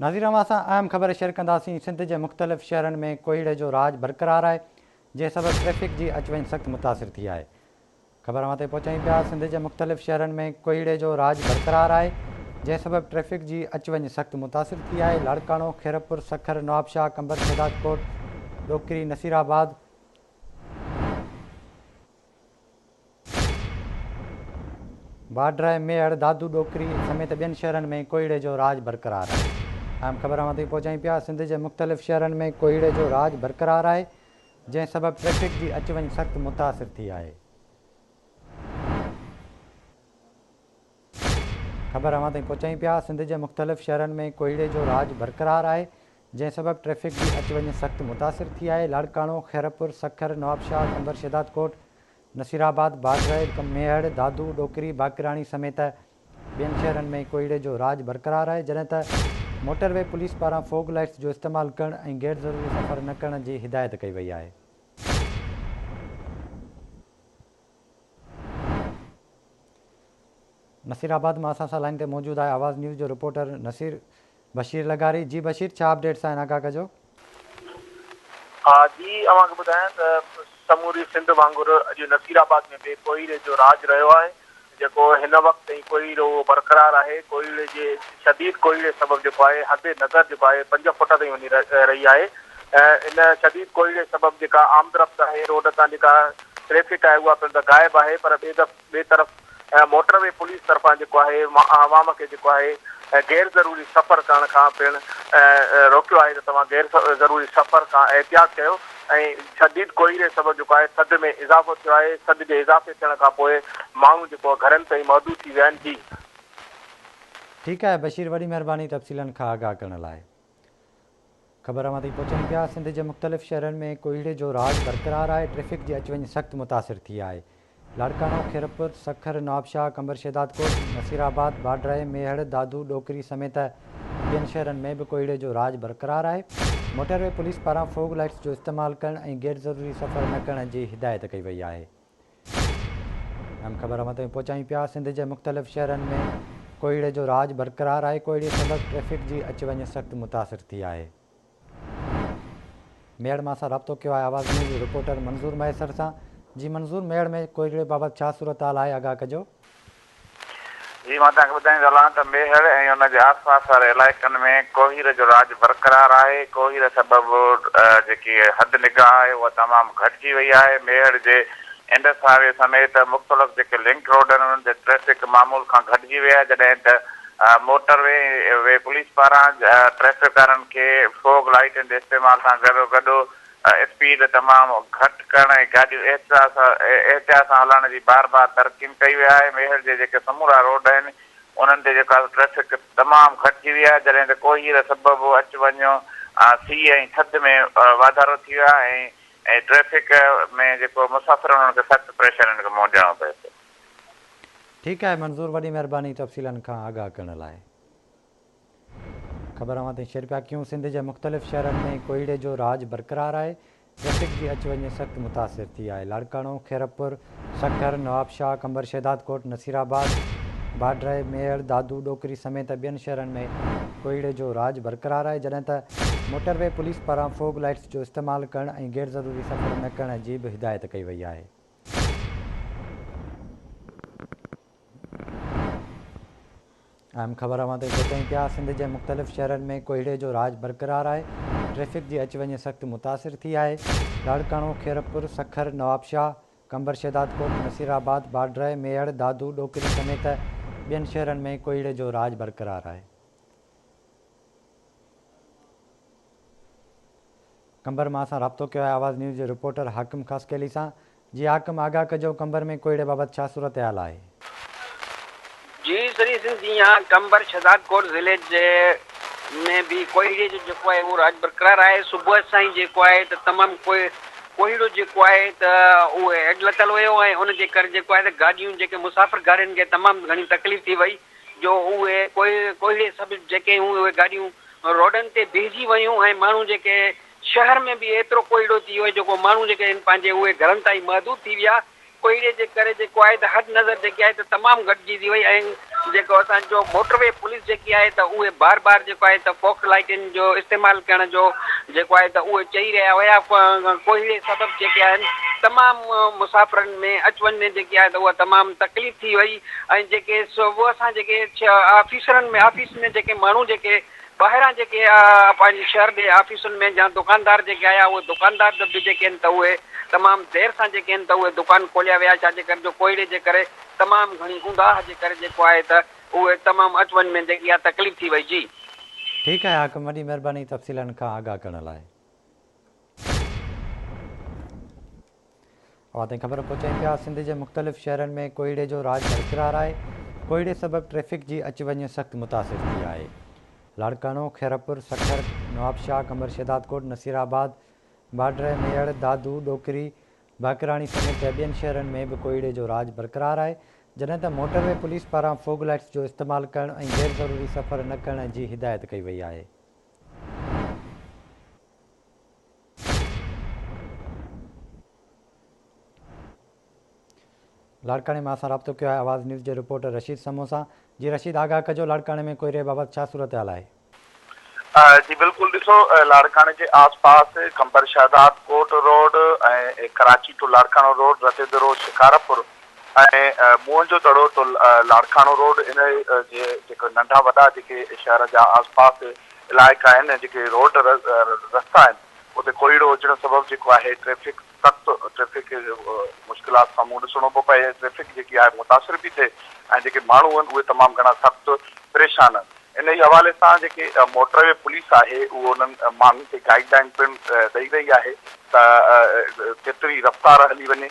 ناظرين اوهان سان اهم خبر شيئر ڪنداسين سنڌ جي مختلف شهرن ۾ ڪوهيڙي جو راڄ برقرار آهي جنهن سبب ٽريفڪ جي اچ وڃ سخت متاثر ٿي آهي خبر اوهان تائين پهچايون پيا سنڌ جي مختلف شهرن ۾ ڪوهيڙي جو راڄ برقرار آهي جنهن سبب ٽريفڪ جي اچ وڃ سخت متاثر ٿي آهي لاڙڪاڻو خيرپور سکر نوابشاهه قمبر شهدادڪوٽ ڏوڪري نصيرآباد باڊهه، ميهڙ، دادو، ڏوڪري سميت ٻين شهرن ۾ ڪوهيڙي جو راڄ برقرار آهي. اهم خبر اوهان تائين پهچايون پيا سنڌ جي مختلف شهرن ۾ ڪوهيڙي جو راڄ برقرار آهي جنهن سبب ٽريفڪ جي اچ وڃ سخت متاثر ٿي آهي. خبر اوهان تائين پهچايون پيا سنڌ جي مختلف شهرن ۾ ڪوهيڙي جو راڄ برقرار آهي جنهن سبب ٽريفڪ جي اچ وڃ سخت متاثر ٿي آهي لاڙڪاڻو، خيرپور، سکر، نوابشاهه، قمبر شهدادڪوٽ، نصيرآباد، باڊهه، ميهڙ، دادو، ڏوڪري، باقراڻي سميت ٻين شهرن ۾ ڪوهيڙي جو راڄ برقرار آهي جڏهن ته موٽر وي پوليس پاران فوگ لائٽس جو استعمال ڪرڻ ۽ غير ضروري سفر نه ڪرڻ جي هدايت ڪئي وئي آهي. نصير آباد مان اسان سان لائين تي موجود آهي آواز نيوز جو رپورٽر نصير بشير لغاري جي بشير ڇا اپڊيٽس آهن آگاهه ڪجو. ها جي اوهان کي ٻڌايان ته سموري سنڌ وانگر اڄ نصير آباد ۾ به ڪوهيڙي جو راڄ رهيو آهي جيڪو هن وقت تائين ڪوهيڙو برقرار آهي ڪوهيڙي جي شديد ڪوهيڙي سبب جيڪو آهي حد نظر جيڪو آهي 5 فوٽ تائين وڃي رهي آهي ۽ ان شديد ڪوهيڙي سبب جيڪا آمد رفت آهي روڊ تان جيڪا ٽريفڪ آهي اها پڻ ته غائب آهي پر ٻئي طرف موٽر وي پوليس طرفان جيڪو آهي عوام کي جيڪو آهي غير ضروري سفر ڪرڻ کان پڻ روڪيو آهي ته توهان غير ضروري سفر کان احتياط ڪيو ۽ شديد ڪوهيڙي سبب جيڪو آهي ٿڌ ۾ اضافو ٿيو آهي ٿڌ جي اضافي ٿيڻ کان پوء ماڻهو جيڪو گهرن تائين محدود ٿي ويا آهن جي. ٺيڪ آهي بشير وڏي مهرباني تفصيلن کان آگاهه ڪرڻ لاء. خبر اوهان تائين پهچايون پيا سنڌ جي مختلف شهرن ۾ ڪوهيڙي جو راڄ برقرار آهي ٽريفڪ جي اچ وڃ سخت متاثر ٿي آهي لاڙڪاڻو، خيرپور، سکر، نوابشاهه، قمبر شهدادڪوٽ، نصيرآباد، باڊهه، ميهڙ، دادو، ڏوڪري سميت ٻين شهرن ۾ به ڪوهيڙي جو راڄ برقرار آهي موٽر وي پوليس پاران فوگ لائٽس جو استعمال ڪرڻ ۽ غير ضروري سفر نه ڪرڻ جي هدايت ڪئي وئي آهي. اهم خبر اوهان تائين پهچايون پيا سنڌ جي مختلف شهرن ۾ ڪوهيڙي جو راڄ برقرار آهي ڪوهيڙي سبب ٽريفڪ جي اچ وڃ سخت متاثر ٿي آهي ميهڙ مان اسان رابطو ڪيو آهي آواز نيوز جي رپورٽر منظور مهيسر سان جي منظور ميهڙ ۾ ڪوهيڙي بابت ڇا صورتحال آهي آگاهه ڪجو. جي مان توهان کي ٻڌائيندو هلان ته ميهڙ ۽ ان جي آس پاس واري علائقن ۾ ڪوهير جو راڄ برقرار آهي، ڪوهير سبب جيڪي حد نگاهه آهي اها تمام گهٽجي وئي آهي، ميهڙ جي انڊس هاء وي سميت مختلف جيڪي لنڪ روڊ آهن انهن تي ٽريفڪ معمول کان گهٽجي وئي آهي، جڏهن ته موٽر وي پوليس پاران ٽريفڪ وارن کي فوگ لائيٽن جي استعمال سان گڏوگڏ اسپيڊ تمام گهٽ ڪرڻ ۽ گاڏيون احتياط سان هلائڻ جي بار بار ترقين ڪئي وئي آهي، ميهڙ جي جيڪي سمورا روڊ آهن انهن تي جيڪو آهي ٽريفڪ تمام گهٽجي وئي آهي، جڏهن ته ڪوهير سبب اچ وڃ سيء ۽ ٿڌ ۾ واڌارو ٿي ويو آهي ۽ ٽريفڪ ۾ جيڪو مسافر انهن کي سخت پريشانين کي منهن ڏيڻو پئي ٿو. ٺيڪ آهي منظور وڏي مهرباني تفصيلن کان آگاهه ڪرڻ لاء. خبر اوهان تائين شيئر پيا ڪيون سنڌ جي مختلف شهرن ۾ ڪوهيڙي جو راڄ برقرار آهي ٽريفڪ جي اچ وڃ سخت متاثر ٿي آهي لاڙڪاڻو، خيرپور، سکر، نوابشاهه، قمبر شهدادڪوٽ، نصيرآباد، باڊهه، ميهڙ، دادو، ڏوڪري سميت ٻين شهرن ۾ ڪوهيڙي جو راڄ برقرار آهي جڏهن ته موٽر وي پوليس پاران فوگ لائٽس جو استعمال ڪرڻ ۽ غير ضروري سفر نه ڪرڻ جي به هدايت ڪئي وئي آهي. اهم خبر اوهان تائين پهچايون پيا سنڌ جي مختلف شهرن ۾ ڪوهيڙي جو راڄ برقرار آهي ٽريفڪ جي اچ وڃ سخت متاثر ٿي آهي لاڙڪاڻو، خيرپور، سکر، نوابشاهه، قمبر شهدادڪوٽ، نصيرآباد، باڊهه، ميهڙ، دادو، ڏوڪري سميت ٻين شهرن ۾ ڪوهيڙي جو راڄ برقرار آهي. قمبر مان اسان رابطو ڪيو آهي آواز نيوز جي رپورٽر حاڪم خاصخيلي سان جي حاڪم آگاهه ڪجو قمبر ۾ ڪوهيڙي بابت ڇا صورتحال آهي. جي سري سنڌ جي يان قمبر شھدادڪوٽ ضلعي جي ۾ به ڪوهيڙي جو جيڪو آهي اهو راڄ برقرار آهي صبح سان ئي جيڪو آهي ته تمام ڪوهيڙو جيڪو آهي ته اهو هيڊ لٿل هيو ۽ ان جي ڪري جيڪو آهي ته گاڏيون جيڪي مسافر گاڏين کي تمام گهڻي تڪليف ٿي وئي جو اهي ڪوهيڙي سبب جيڪي هيون اهي گاڏيون روڊن تي بيهجي ويون ۽ ماڻهو جيڪي شهر ۾ به ايترو ڪوهيڙو ٿي ويو جيڪو ماڻهو جيڪي آهن پنهنجي اهي گهرن تائين محدود ٿي ويا ڪوهيڙي جي ڪري جيڪو آهي ته هر نظر جيڪي آهي ته تمام گهٽجي ٿي وئي ۽ جيڪو اسان جو موٽر وي پوليس جيڪي آهي ته اهي بار بار جيڪو آهي ته فوڪ لائيٽن جو استعمال ڪرڻ جو جيڪو آهي ته اهي چئي رهيا هيا ڪوهيڙي سبب جيڪي آهن تمام مسافرن ۾ اچ وڃ ۾ جيڪي آهي ته اها تمام تڪليف ٿي وئي ۽ جيڪي صبح سان جيڪي آفيسرن ۾ آفيس ۾ جيڪي ماڻهو جيڪي ٻاهران جيڪي پنهنجي شهر جي آفيسن ۾ يا دڪاندار جيڪي آيا اهي دڪاندار به جيڪي آهن ته اهي تمام دير سان جيڪي آهن ته اهي دڪان کوليا ويا ڇا جي ڪري جو ڪوهيڙي جي ڪري تمام گهڻي اونداهه جي ڪري جيڪو آهي ته اهي تمام اچ وڃ ۾ جيڪي آهي تڪليف ٿي وئي جي. ٺيڪ آهي حاڪم وڏي مهرباني تفصيلن کان آگاهه ڪرڻ لاء. اوهان تائين خبر پهچائين پيا سنڌ جي مختلف شهرن ۾ ڪوهيڙي جو راڄ برقرار آهي، ڪوهيڙي سبب ٽريفڪ جي اچ وڃ سخت متاثر ٿي آهي. لاڙڪاڻو، خيرپور، سکر، نوابشاهه، قمبر شهدادڪوٽ، نصيرآباد، باڊهه، ميهڙ، دادو، ڏوڪري، باقراڻي سميت ٻين شهرن ۾ به ڪوهيڙي جو راڄ برقرار آهي، جڏهن ته موٽر وي پوليس پاران فوگ لائٽس جو استعمال ڪرڻ ۽ غير ضروري سفر نه ڪرڻ جي هدايت ڪئي وئي آهي. لاڙڪاڻي مان اسان رابطو ڪيو آهي آواز نيوز جي رپورٽر رشيد سمون سان جي رشيد آگاهه ڪجو لاڙڪاڻي ۾ ڪوهيڙي بابت ڇا صورتحال آهي. جي بلڪل ڏسو لاڙڪاڻي جي آس پاس Qambar Shahdadkot road ۽ Karachi to Larkana road Ratodero Shikarpur ۽ Mohenjo Daro to Larkana road ان جي جيڪي ننڍا وڏا جيڪي شهر جا آس پاس علائقا آهن ۽ جيڪي روڊ رستا آهن اتي ڪوهيڙو هجڻ سبب جيڪو آهي ٽريفڪ سخت ٽريفڪ مشڪلات سامهون ڏسڻو پيو پئي ۽ ٽريفڪ جيڪي آهي متاثر پئي ٿئي ۽ جيڪي ماڻهو آهن اهي تمام گهڻا سخت پريشان آهن انهي حوالي سان جيڪي موٽر وي پوليس آهي اهو انهن ماڻهن کي گائيڊ لائين پڻ ڏئي رهي آهي ته ڪيتري رفتار هلي وڃي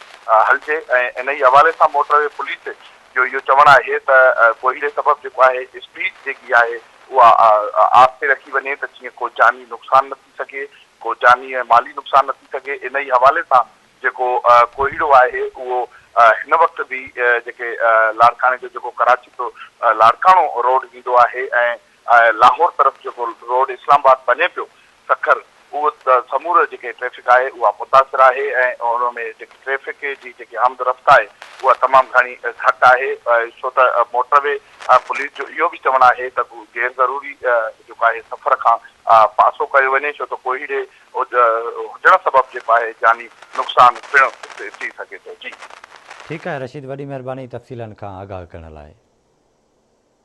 هلجي ۽ انهي حوالي سان موٽر وي پوليس جو اهو چوڻ آهي ته ڪوهيڙي سبب جيڪو آهي اسپيڊ جيڪي آهي اها آهستي رکي وڃي ته جيئن ڪو جاني نقصان نه ٿي سگهي، ڪو جاني ۽ مالي نقصان نه ٿي سگهي، انهي حوالي سان جيڪو ڪوهيڙو آهي اهو هن وقت به جيڪي لاڙڪاڻي جو جيڪو ڪراچي ٽو لاڙڪاڻو روڊ ويندو آهي ۽ لاهور طرف جيڪو روڊ اسلام آباد وڃي پيو سکر اهو سمورو جيڪي ٽريفڪ آهي اها متاثر آهي ۽ ان ۾ جيڪي ٽريفڪ جي جيڪي آمد رفت آهي اها تمام گهڻي گهٽ آهي ڇو ته موٽر وي پوليس جو اهو به چوڻ آهي ته غير ضروري جيڪو آهي سفر کان پاسو ڪيو وڃي ڇو ته ڪوهيڙي هجڻ سبب جيڪو آهي جاني نقصان پڻ ٿي سگهي ٿو جي. ٺيڪ آهي رشيد وڏي مهرباني تفصيلن کان آگاهه ڪرڻ لاء.